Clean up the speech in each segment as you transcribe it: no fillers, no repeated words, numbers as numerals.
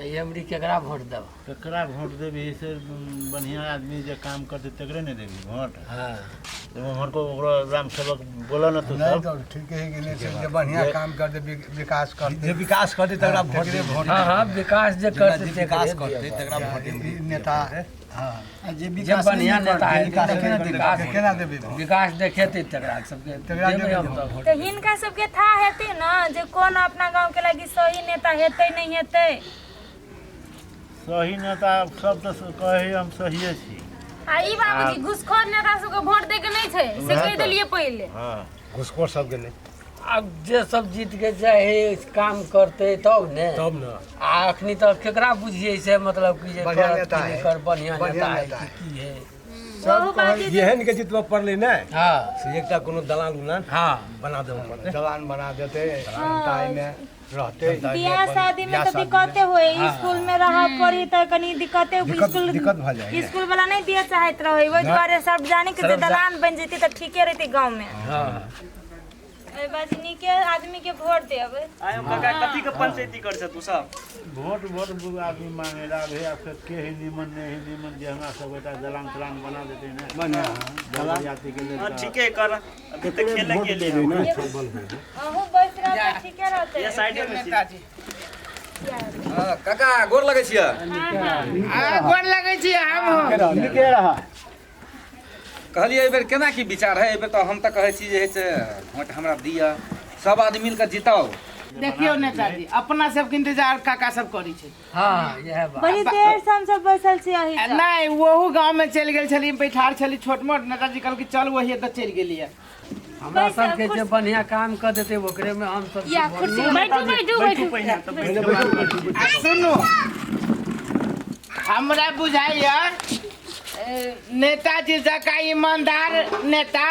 तऽ एमरी केकरा वोट देब? केकरा वोट देबही से बढ़िया आदमी जे काम करतै तकरे ने देबही वोट। हाँ। तो उम्हर को ओकरो राम सेवक बोला ना तू नहीं सब। तो ठीक है कि नहीं, जे बढ़िया काम करते, विकास करते, जे विकास करते तकरा वोट तकरे देबै। वोट। हाँ हाँ, विकास जे जेना करतै जे तकरे विकास दिअ। करतै तकरा वोट देबै। ई नेता, हाँ, जे जे विकास बढ़िया नहि नेता करतै, है विकास तकरे केना देबै? विकास केना देबै वोट? विकास देखेतै तकरा सबके तकरा देबै देबै हम तऽ वोट। तऽ हिनका सबके था हेतै ने जे कोन अपना गाँवके लागी सही नेता हेतै नहि हेतै। सही नेता सब तऽ कहै हम सहिए छी। आ ई बाबूजी घुसखोर नेता सबके वोट दै के नहि छै से उएह कहि तऽ। देलियै पहिले। हँ। घुसखोर सबके नहि। आब जे सब जीत के जाइ है काम करतै तब ने, तब ने। आ अखनी तऽ केकरा बुझियै से मतलब कि जे बढ़िया करत नेता कि नहि है। कर, बढ़िया बढ़िया नेता है नेता कि है। की है। ओहो बाजी जे एहन के जितबऽ पड़लै ने हाँ से एकटा कोनो दलान उलान हाँ बना देबऽ पड़तै। दलान बना देते, जनता एहिमे रहते। बियाह शादी में तऽ दिक्कते होए, स्कूल में रहऽ पड़ी तऽ कनी दिक्कते। दिक्कत स्कूल दिक्कत भऽ जाइ है। स्कूल वाला नहीं दिए चाहैत रहे, ओहि दुआरे सार्वजनिक जे दलान बनि जेतै तऽ ठीके रहतै गाँव में। हाँ। एहि बाजी नीके आदमी के वोट देबै। आइ हम काका कथी के पंचायती कर छ तू सब? वोट वोट आदमी मांगे ला आबे, आ फेर के है नीमन नहीं है नीमन, जे हमरा सब एकटा दलान तलान बना देते ने बढ़िया दलान के लेल। हाँ ठीके कर, अभी तऽ खेले वोट के देबै लिए ने। अहूँ बैस रहब तऽ ठीके रहतै। ये साइडे में छी। नेताजी काका गोर लगै छियै। आ गोर लगै छी हम। नीके रह। कहलियै एहि बेर केना की विचार है? एहि बेर तऽ हम तऽ कहै छी जे है से वोट हमरा दिअ, सब आदमी मिलके जिताउ। देखियौ नेताजी, अपना सबके इंतजार काका सब करै छै। हाँ इएह बात। बड़ी देर से हमसब बैसल छी अही आ नहि, ओहू गाँवमे चलि गेल छलियै, बैठार छली छोट मोट, नेताजी कहलकै चल वही तऽ चलि गेलियै। हमरा सबके जे बढ़िया काम कर देतै ओकरे में हम सब या कुर्सी बैठू बैठू बैठू। पहिने तऽ बैठू। आ सुनू, हमरा बुझाइया नेताजी जकाँ ईमानदार नेता,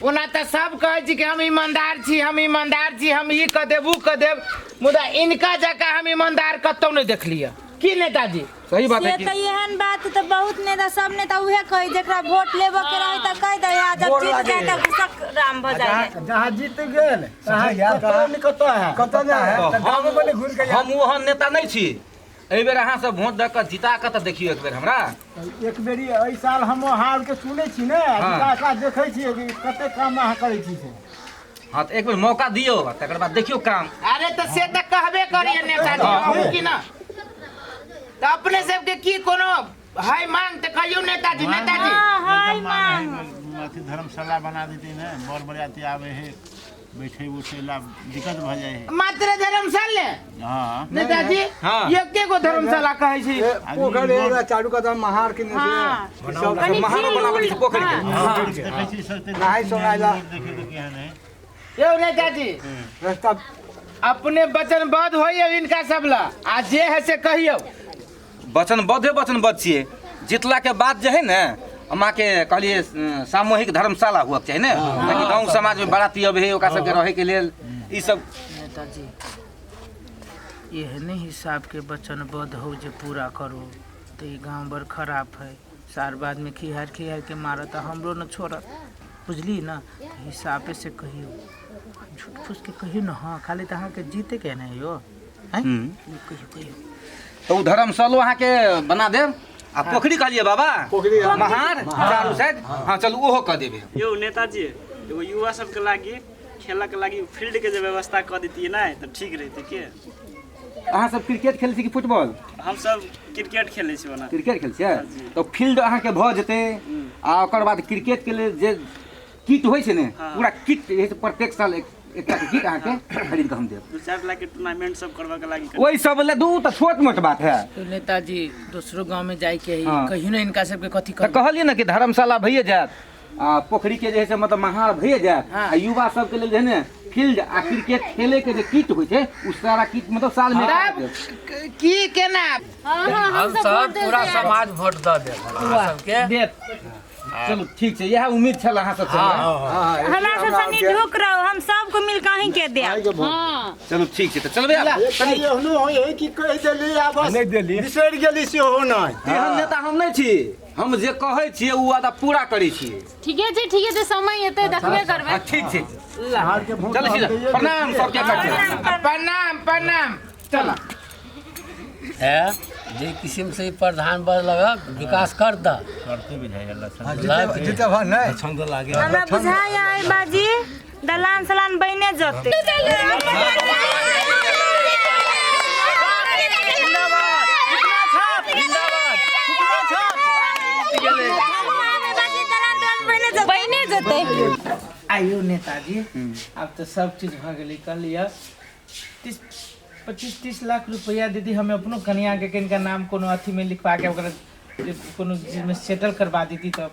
ओना तऽ सब कहै छी कि हम ईमानदार छी, हम ईमानदार छी, हम ई कऽ देब ऊ कऽ देब, मुदा इनका जकाँ हम ईमानदार कतौ नहि देखलियै। की नेताजी? सही बात से है कि तऽ एहन बात तऽ बहुत नेता सब नेता उहे कहै, जेकरा वोट लेबऽ के रहै तऽ कहि दै, आ जब जीत जाय तऽ घुसक राम भऽ जाइ है। जहाँ जीत गेल तहाँ कतऽ ने कतऽ है, कतऽ नहि है, तऽ गामो में नहि घुरि के। हम ओहन नेता नहि छी। एहि बेर अहाँ सब वोट दऽ कऽ जिता कऽ तऽ देखियौ एक बेर हमरा। एक बेरी एहि साल हम अहाँ आरके सुनै छी ने, हाँ। विकास देखै छियै कि कते काम अहाँ करै छी से। हाँ तऽ एक बेर मौका दियौ, तकर बाद देखियौ काम। अरे तऽ से तऽ कहबे करिए नेताजी, अहूँ की ना तऽ अपने सबके की कोनो है मांग तऽ कहियौ नेताजी। नेताजी हाँ हाय एकदम मांग मांग है, अथी धर्मशाला बना देते ने, बर बरियाती आवे है बैठे उठे ला दिक्कत भऽ जाइ है। मात्र धर्मशाले? हाँ। नेताजी हाँ। एके गो धर्मशाला कहै छी। पोखरि एगो चारू कदम महार के हाँ। सब महारो बनाबै छी पोखरि के। देखै छी सस्ते नहाय सोनाय ला। देखै तऽ केहन है। यौ नेताजी, रास्ता अपने वचनबद्ध होइयौ इनका सब ला, आ जे है से कहियौ। वचनबद्धे वचनबद्ध छियै। जितला के बाद जे है ने, हम अहाँके कहलियै सामूहिक धर्मशाला हुअके चाही ने, ताकि गाँव समाज में बाराती अबै है ओकरा सबके रहै के लेल ई सब। नेताजी एहने हिसाबके वचनबद्ध हो जे पूरा करू तऽ ई गाँव बड़ खराब है, सार बादमे खिहार खिहार के मारत आ हमरो न छोड़त, बुझली ने? हिसाबे से कहियौ, झूठ फूस के कहियौ ने। हाँ खाली तऽ अहाँके जीते के ने यौ आँय? कहियौ कहियौ। तऽ ओ धर्मशालो अहाँके बना देब, आ पोखरी कहलियै बाबा पोखरी महार चारू साइड, हाँ चलू ओहो कऽ देबै। यौ नेताजी, एगो युवा सबके लागि खेलक लागि फील्ड के जे व्यवस्था कऽ देतियै ने तऽ ठीक रहितै के। अहाँ सब क्रिकेट खेलै छी कि फुटबॉल? हम सब क्रिकेट खेलै छी ओना। क्रिकेट खेलै छियै तऽ फील्ड अहाँके भऽ जेतै, आ ओकर बाद क्रिकेट के लेल जे किट होइ छै ने, पूरा किट जे है से प्रत्येक साल एक एकटा के किट अहाँके खरीद कऽ हम देब। 2-4 लाख के टूर्नामेंट सब करबऽ के लागि। ओहि सब ले दू तऽ छोट मोट बात है। तो नेताजी दोसरो गाँव में जाय के है, हाँ। कहियो ने इनका सबके कथी तऽ करू। कहलियै ने कि धर्मशाला भइए जायत, आ पोखरी के जे है से मतलब महार भइए जायत, हाँ। आ युवा सबके लेल जे है ने फील्ड आ क्रिकेट खेले के जे किट होइ छै उ सारा किट मतलब साल में तब की केना? हाँ हाँ, हम सब पूरा समाज वोट दऽ देब अहाँ सबके। देत। चलू ठीक छै, इएह उम्मीद छल अहाँ सबसँ हमरा। हमरा सबसँ निढुक रहू, हम सबको मिल कऽ अहीं के देब। हाँ चलू ठीक छै, तऽ चलबै आब। कनी एहनो है कि कहि देली आ बस नहि देली। बिसरि गेली सेहो नहि। तेहन नेता हम नहि छी, हम जे कहै छियै ओ वादा पूरा करै छियै। ठीके छै, ठीके छै, समय एतै देखबे करबै। हँ, ठीक छै, अहाँके वोट चलै छी, हम दैये प्रणाम सबके करके। प्रणाम प्रणाम। चल। है जे किस्म से ई प्रधान बदलक विकास कर द करते भी जाए अल्लाह हाँ, जीते जीते भा नहीं छंद लागे हमरा बुझाय आय बाजी दलान सलान बने जते। बने जते। आइयो नेताजी, अब तो सब चीज भ गेलै। कहलियै 30 25-30 लाख रुपया दीदी हमें अपनो कनिया के किनका नाम कोनो अथी में लिखवा के ओकरा जे कोनो चीज में सेटल करवा दीदी तो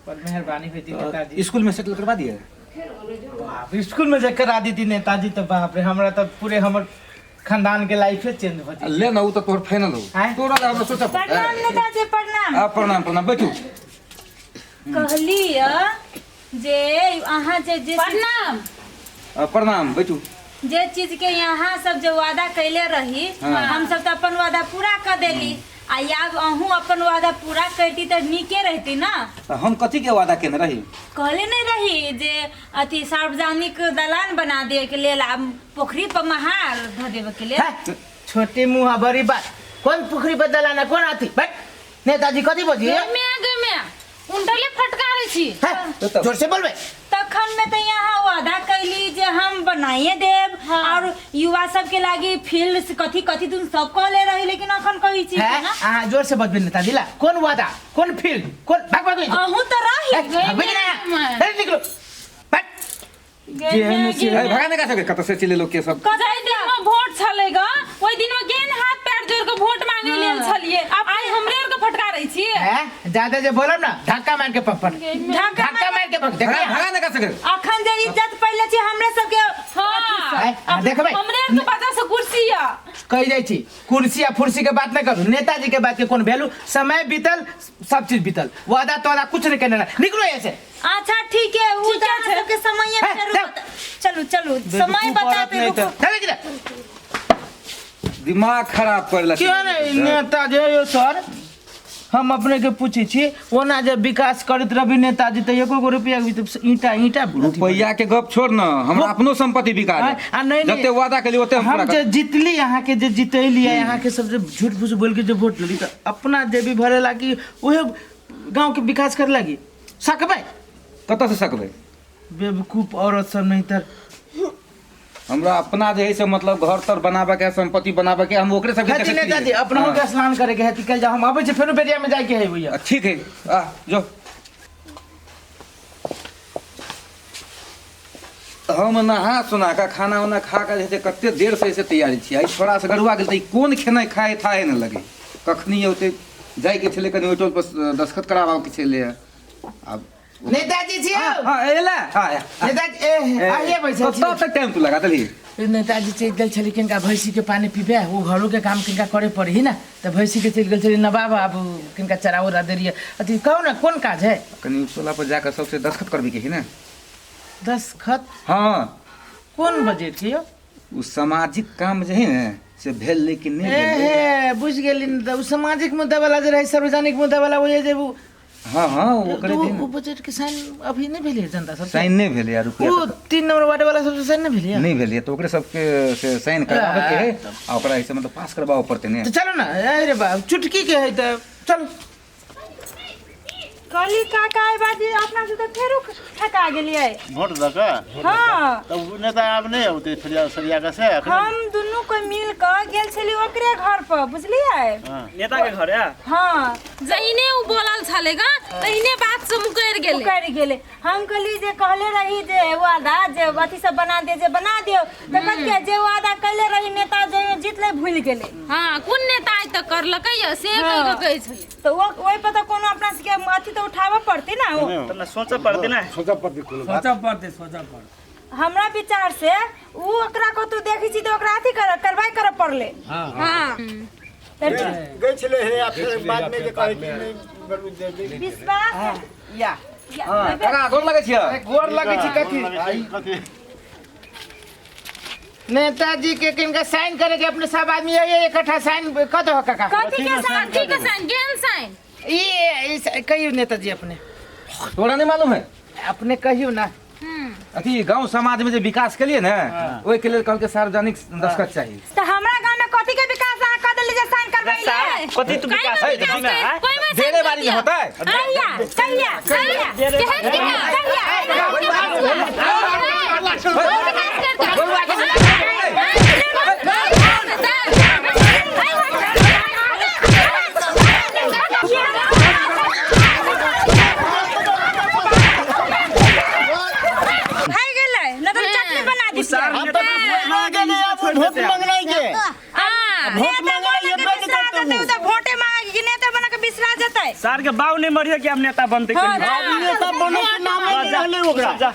पर मेहरबानी होती नेताजी। स्कूल में सेटल करवा दिए? बाप, स्कूल में जे करा दीदी नेताजी तो बाप रे हमरा तो पूरे हमर खानदान के लाइफे चेंज हो जाई। ले ना उ तो तोहर फाइनल हो। आँय? तोरा ला हमरा सोचा प्रणाम नेताजी, प्रणाम। आ प्रणाम प्रणाम, बैठू। कहलियै जे अहाँ जे जे प्रणाम। आ, प्रणाम, बैठू। जे चीज के यहाँ सब जो वादा कैले रही हाँ। हम सब तो अपन वादा पूरा कर देली, आ आब अहूँ अपन वादा पूरा करती तो नीके रहती ना। तऽ हम कथी के वादा केने रही? कहले नहीं रही जे अथी सार्वजनिक दलान बना दे के लेल आ पोखरी पर महार धऽ देबे के लेल। है, छोटे मुँह बड़ी बात, कौन पोखरी पर दलाना कौन अथी बैठ नेताजी कथी बजिए? गमे उंटले फटकारै छी। है, जोर से बोलबे। तखन में तो यहाँ वादा कैली जे हम बनाइए देब। हाँ। और युवा सब के लागी फील्ड से कथी कथी तुम सब कहले रही, लेकिन अखन कहै छी है, ना। अहाँ जोर से बजबे नेताजी ला। कौन वादा, कौन फील्ड, कौन भाग भाग अहूँ तो रही। भागबे कि ना? अरे निकलो बैठ। गमे ए, भगा नहीं का सके कतऽ से चले लोग के सब। जाहि दिन में वोट छलै ग ओहि दिन में गेन हाथ पैर जोड़ के वोट मांगे लेल छलिए, आइ हमरे आर के फटकारै छी। है, ज्यादा जे बोलब ना धक्का मार के पप्पन धक्का मार के पप्पन भगा भगा नहीं का सके। अखन जे इज्जत पहिले छी हमरे सबके। हां है, आ, देखबै। हमरे आर के वजह से कुर्सी या कहि जाइ छी कुर्सी आ फुर्सी के बात नहीं करू, नेताजी के बात के कोन वैल्यू। समय बीतल सब चीज बीतल, वादा तोदा कुछ नहीं केने रहे। निकलो यहाँ से। अच्छा ठीक है, उ ठीक तो है, अहाँ सबके समय है, फेर जाओ। चलू चलू समय बता पे रुको। चले कि ना? दिमाग खराब कर क्यों नहीं नेताजी यो सर, हम अपने के पूछै छी ओना जे विकास करैत रही नेताजी तऽ एको गो रुपया के भी तऽ ईंटा ईंटा रुपया के गप छोड़ न, हमरा अपनो संपत्ति बिका आ नहीं नहीं जते वादा केली ओते हम हम पूरा जे कर। जीतली अहाँ के जे जीतैली अहाँ के सब जे झूठ फूस बोल के जे वोट लेली तऽ अपना जेबी भरे लागी उहे गांव के विकास करे लागी सकबै? कतऽ से सकबै? बेवकूफ औरत सब नहीं तर। हमरा अपना जे है से मतलब घर तर बनाबे के संपत्ति बनाबे के हम ओकरे सबके हती देखैत नेताजी छियै। अपनहु हाँ। के स्नान करे के हती कल जाओ, हम अबै छी फेरो बेरिया में जाय के है भैया। ठीक है, आ जो हम नहा सुना के खाना उना खा के जे कते देर से ऐसे तैयारी छियै। आई छोड़ा से गरुआ गेल त ई कोन खेनाइ खाए थाहे न लगे। कखनी औते जाय के छलै कनि ओहि टोल पर दस्तखत कराबऽ के छलै। आब नेताजी छियै? हां एला हां नेताजी ए आइए बैसल छी। कतऽ तक टाइम तू लगा देलही? नेताजी चलि गेल छलै किनका भैंसी के पानी पीबे, ओ घरो के काम किनका करे पड़ी ना तऽ भैंसी के चलि गेल छलै नबाब, आब किनका चराओ उरा देलियै। अथी कहू ना कोन काज है? कनि टोला पर जाकर सबसे दस्तखत करबी के है ना। दस्तखत? हाँ। कोन बजट के यौ? उ सामाजिक काम जे है ने से भेल लेकिन नहीं ए भेल। हे बुझ गेली न तऽ उ सामाजिक मुद्दा वाला जे रहै सार्वजनिक मुद्दा वाला ओ जे उ हाँ हाँ ओकरे दिन उ बजट के साइन अभी नहीं भेलै जनता सब साइन नहीं भेलै यार रुपया उ 3 नंबर वार्ड वाला सबसे साइन नहीं भेलै नहीं भेलै तो ओकरे सबके से साइन कराबे के है आ ओकरा ऐसे मतलब पास करबाबऽ पड़तै ने। तो चलो ना अरे बाप चुटकी के है तऽ चल। कहली काका आइ बाजी अपना से तऽ फेरो ठका गेलियै वोट दऽ कऽ। हाँ तब उ नेता आब नहि औतै फेर सरिया कऽ से अखन। हम दुनू कोई मिल कऽ गेल छली ओकरे घर पर बुझलियै? नेता के घर है? हाँ। जहिने उ बोलल छलै ग तहिने बात से मुकरि गेलै। मुकरि गेलै। हम कहली जे कहले रही जे वादा जे अथी सब बना दे जे बना दियौ तऽ कहलकै जे वादा कैले रही नेता जे जीतलै भूलि गेलै। हाँ कोन नेता आइ तक करलकै य से कहि कऽ कहै छलै। तऽ ओहि पर तऽ कोनो अपना सबके अथी तऽ उठाबऽ पड़तै ना। तऽ ने सोचऽ पड़तै ना। सोचऽ पड़तै कोनो बात। सोचऽ पड़तै, सोचऽ पड़तै। हमरा विचार से उ ओकरा कतौ देखै छी तऽ ओकरा अथी कर कार्रवाई करऽ पड़लै। हाँ हाँ। गई छलै हे आ फेर बाद में जे कहै कि नहि बरू दे दे। विश्वास या हां काका गोर लगै छियै? गोर लगै छी कथी? कथी? नेताजी के किनका साइन करे के अपने सब आदमी आइए इकट्ठा साइन कऽ दहो काका। कथी के साइन? कथी के साइन? केहन साइन? ई कहियो नेताजी अपने। तोरा नहीं मालूम है? अपने कहियो ना। अथी गांव समाज में जे विकास के लिए ने ओहि के लेल कहलकै सार्वजनिक दस्तखत चाहिए। तऽ हमरा गांव में कथी के विकास अहाँ कऽ देली? जे साइन करबैले कथी तू विकास है, करतै देखी आँय? कोई में ढेरे बारी ने होतै। कहिया कहिया कहिया केहन विकास? कहिया कोन विकास करतै? भए गेलै न तऽ चटनी बना उ सार दितियै नेता वोट मांगे ले आब वोट मांगनाइ के हाँ। वोट मांगनाइ नेता एबे बना नहि के बिसरा करतै जेतै उ। उ तऽ वोटे मांगे कि नेता बना के बिसरा जेतै सार के बाऊ नहीं मरियो कि हम नेता बनते हाँ, कहियो। नेता बनै के नामे नहि रहलै ओकरा जा।